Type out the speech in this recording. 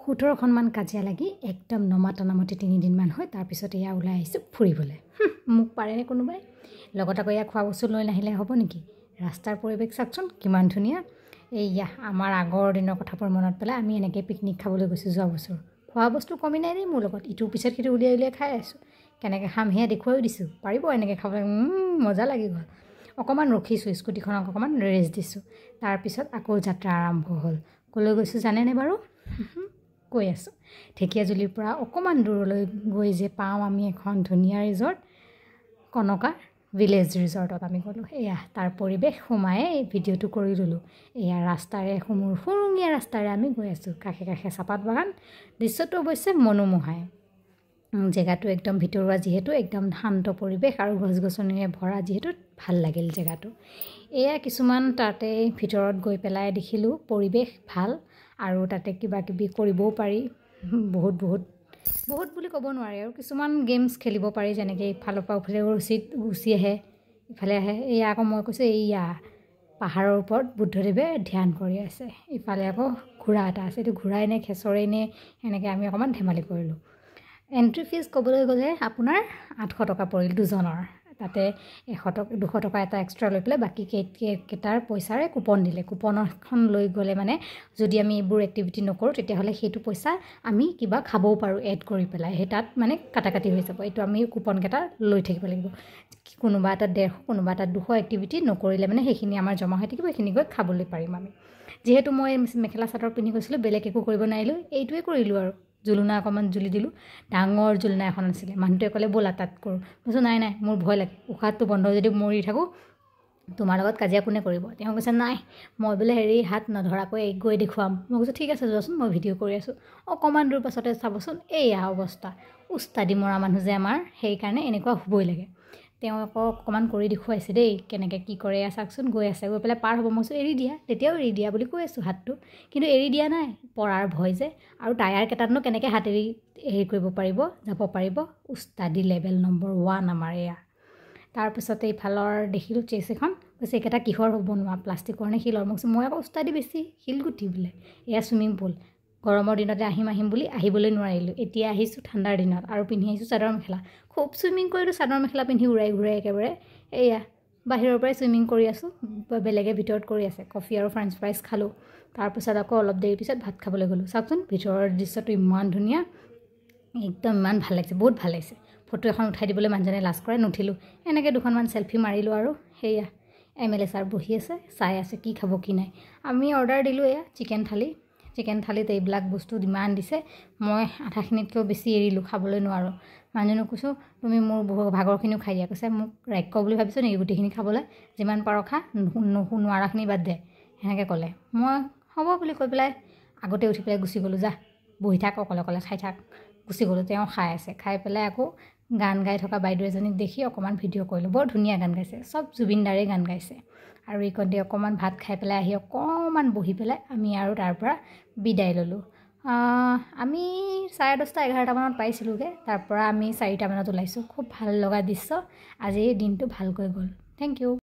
17খনমান কাজিয়া লাগি একদম নমাতা নামতি 3 দিনমান হয়, তাৰপিছত এয়া ওলাই আহিছোঁ ফুৰিবলৈ। মোক পাৰেনে কোনোবাই? লগত আকৌ এয়া খোৱা বস্তু লৈ নাহিলে হ'ব নেকি? ৰাস্তাৰ পৰিৱেশ চাওকচোন কিমান ধুনীয়া। এইয়া আমাৰ আগৰ দিনৰ কথাবোৰ মনত পেলাই আমি এনেকৈ পিকনিক খাবলৈ গৈছোঁ যোৱা বছৰ। খোৱা বস্তু কমি নাই দেই মোৰ লগত, ইটোৰ পিছত সিটো উলিয়াই উলিয়াই খাই আছোঁ। কেনেকৈ খাম সেয়া দেখুৱাইও দিছোঁ। পাৰিব এনেকৈ খাবলৈ? মজা লাগি গ'ল। অকণমান ৰখিছোঁ, স্কুটিখনক অকণমান ৰেষ্ট দিছোঁ। তাৰপিছত আকৌ যাত্ৰা আৰম্ভ হ'ল। ক'লৈ গৈছোঁ জানেনে বাৰু? কৈ আছোঁ। ঢেকীয়াজুলিৰ পৰা অকণমান দূৰলৈ গৈ যে পাওঁ আমি এখন ধুনীয়া ৰিজৰ্ট, কনকা ভিলেজ ৰিজৰ্টত আমি গ'লোঁ। এয়া তাৰ পৰিৱেশ, সোমায়ে ভিডিঅ'টো কৰি ল'লোঁ। এয়া ৰাস্তাৰে, সুৰুঙীয়া ৰাস্তাৰে আমি গৈ আছোঁ, কাষে কাষে চাহপাত বাগান। দৃশ্যটো অৱশ্যে মনোমোহাই। জেগাটো একদম ভিতৰুৱা যিহেতু, একদম শান্ত পৰিৱেশ আৰু গছ গছনিৰে ভৰা যিহেতু, ভাল লাগিল জেগাটো। এয়া কিছুমান তাতে ভিতৰত গৈ পেলাই দেখিলোঁ, পৰিৱেশ ভাল আৰু তাতে কিবা কিবি কৰিবও পাৰি। বহুত বহুত বহুত বুলি ক'ব নোৱাৰি আৰু, কিছুমান গেমছ খেলিব পাৰি, যেনেকৈ ইফালৰ পৰা ইফালে ৰছীত গুচি আহে, ইফালে আহে। এয়া আকৌ মই কৈছোঁ, এইয়া পাহাৰৰ ওপৰত বুদ্ধদেৱে ধ্যান কৰি আছে। ইফালে আকৌ ঘোঁৰা এটা আছে, এইটো ঘোঁৰাই নে খেচৰেই নে, এনেকৈ আমি অকণমান ধেমালি কৰিলোঁ। এণ্ট্ৰি ফিজ ক'বলৈ গ'লে আপোনাৰ 800 টকা পৰিল দুজনৰ। তাতে 100 টকা, 200 টকা এটা এক্সট্ৰা লৈ পেলাই বাকী কেইটাৰ পইচাৰে কুপন দিলে। কুপনখন লৈ গ'লে মানে যদি আমি এইবোৰ এক্টিভিটি নকৰোঁ, তেতিয়াহ'লে সেইটো পইচা আমি কিবা খাবও পাৰোঁ এড কৰি পেলাই, সেই তাত মানে কাটা কাটি হৈ যাব। এইটো আমি কুপনকেইটা লৈ থাকিব লাগিব। কোনোবা এটাত 150, কোনোবা এটাত 200। এক্টিভিটি নকৰিলে মানে সেইখিনি আমাৰ জমা হৈ থাকিব, সেইখিনি গৈ খাবলৈ পাৰিম আমি। যিহেতু মই মেখেলা চাদৰ পিন্ধি গৈছিলোঁ, বেলেগ একো কৰিব নোৱাৰিলোঁ, এইটোৱে কৰিলোঁ আৰু জোলনা অকণমান জুলি দিলোঁ। ডাঙৰ জোলনা এখন আছিলে। মানুহটোৱে ক'লে, "ব'লা, তাত কৰোঁ।" মই কৈছোঁ, "নাই নাই, মোৰ ভয় লাগে, উশাহটো বন্ধ যদি মৰি থাকোঁ, তোমাৰ লগত কাজিয়া কোনে কৰিব?" তেওঁ কৈছে, "নাই, মই বোলে হেৰি হাত নধৰাকৈ গৈ দেখুৱাম।" মই কৈছোঁ, "ঠিক আছে, যোৱাচোন, মই ভিডিঅ' কৰি আছোঁ।" অকণমান দূৰ পাছতে চাবচোন এইয়া অৱস্থা। উস্তাদি মৰা মানুহ যে আমাৰ, সেইকাৰণে এনেকুৱা হ'বই লাগে। তেওঁ আকৌ অকণমান কৰি দেখুৱাইছে দেই, কেনেকৈ কি কৰে। এয়া চাওকচোন, গৈ আছে, গৈ পেলাই পাৰ হ'ব। মই কৈছোঁ, "এৰি দিয়া।" তেতিয়াও এৰি দিয়া বুলি কৈ আছোঁ হাতটো, কিন্তু এৰি দিয়া নাই, পৰাৰ ভয় যে। আৰু টায়াৰকেইটাতনো কেনেকৈ হাত এৰি হেৰি কৰিব পাৰিব, যাব পাৰিব? উস্তাদি লেভেল নম্বৰ 1 আমাৰ এয়া। তাৰপিছতে ইফালৰ দেখিলোঁ চেছ এখন। কৈছে, "এইকেইটা কিহৰ বনোৱা, প্লাষ্টিকৰ নে শিলৰ?" মই কৈছোঁ, "মই আকৌ উস্তাদি বেছি, শিলগুটি বোলে।" এয়া চুইমিং পুল। গৰমৰ দিনতে আহিম আহিম বুলি আহিবলৈ নোৱাৰিলোঁ, এতিয়া আহিছোঁ ঠাণ্ডাৰ দিনত আৰু পিন্ধি আহিছোঁ চাদৰ মেখেলা। খুব চুইমিং কৰিলোঁ চাদৰ মেখেলা পিন্ধি উৰাই ঘূৰাই একেবাৰে। এয়া বাহিৰৰ পৰাই চুইমিং কৰি আছোঁ, বেলেগে ভিতৰত কৰি আছে। কফি আৰু ফ্ৰেঞ্চ ফ্ৰাইজ খালোঁ। তাৰপিছত আকৌ অলপ দেৰি পিছত ভাত খাবলৈ গ'লোঁ। চাওকচোন, ভিতৰৰ দৃশ্যটো ইমান ধুনীয়া, একদম ইমান ভাল লাগিছে, বহুত ভাল লাগিছে। ফটো এখন উঠাই দিবলৈ মানুহজনে লাজ কৰে, নুঠিলোঁ। এনেকৈ দুখনমান চেলফি মাৰিলোঁ আৰু সেয়া এম.এল.এ ছাৰ বহি আছে, চাই আছে কি খাব কি নাই। আমি অৰ্ডাৰ দিলোঁ, এয়া চিকেন থালি। চিকেন থালিত এইবিলাক বস্তু ইমান দিছে, মই আধাখিনিতকৈও বেছি এৰিলোঁ, খাবলৈ নোৱাৰোঁ। মানুহজনক কৈছোঁ, "তুমি মোৰ ভাগৰখিনিও খাই দিয়া।" কৈছে, "মোক ৰাক্ষস বুলি ভাবিছ নেকি গোটেইখিনি খাবলৈ? যিমান পাৰ খা, নোৱাৰাখিনি বাদ দে," সেনেকৈ ক'লে। মই হ'ব বুলি কৈ পেলাই আগতে উঠি পেলাই গুচি গ'লোঁ। "যা, বহি থাক, অকলে অকলে খাই থাক।" গুচি গ'লোঁ। তেওঁ খাই আছে। খাই পেলাই আকৌ গান গাই থকা বাইদেউ এজনীক দেখি অকণমান ভিডিঅ' কৰিলোঁ। বৰ ধুনীয়া গান গাইছে, চব জুবিন দাৰেই গান গাইছে। আৰু এইকণতে অকণমান ভাত খাই পেলাই আহি অকণমান বহি পেলাই আমি আৰু তাৰ পৰা বিদায় ল'লোঁ। আমি 10:30, 11টামানত পাইছিলোঁগৈ। তাৰপৰা আমি 4টামানত ওলাইছোঁ। খুব ভাল লগা দৃশ্য। আজিৰ দিনটো ভালকৈ গ'ল। Thank U.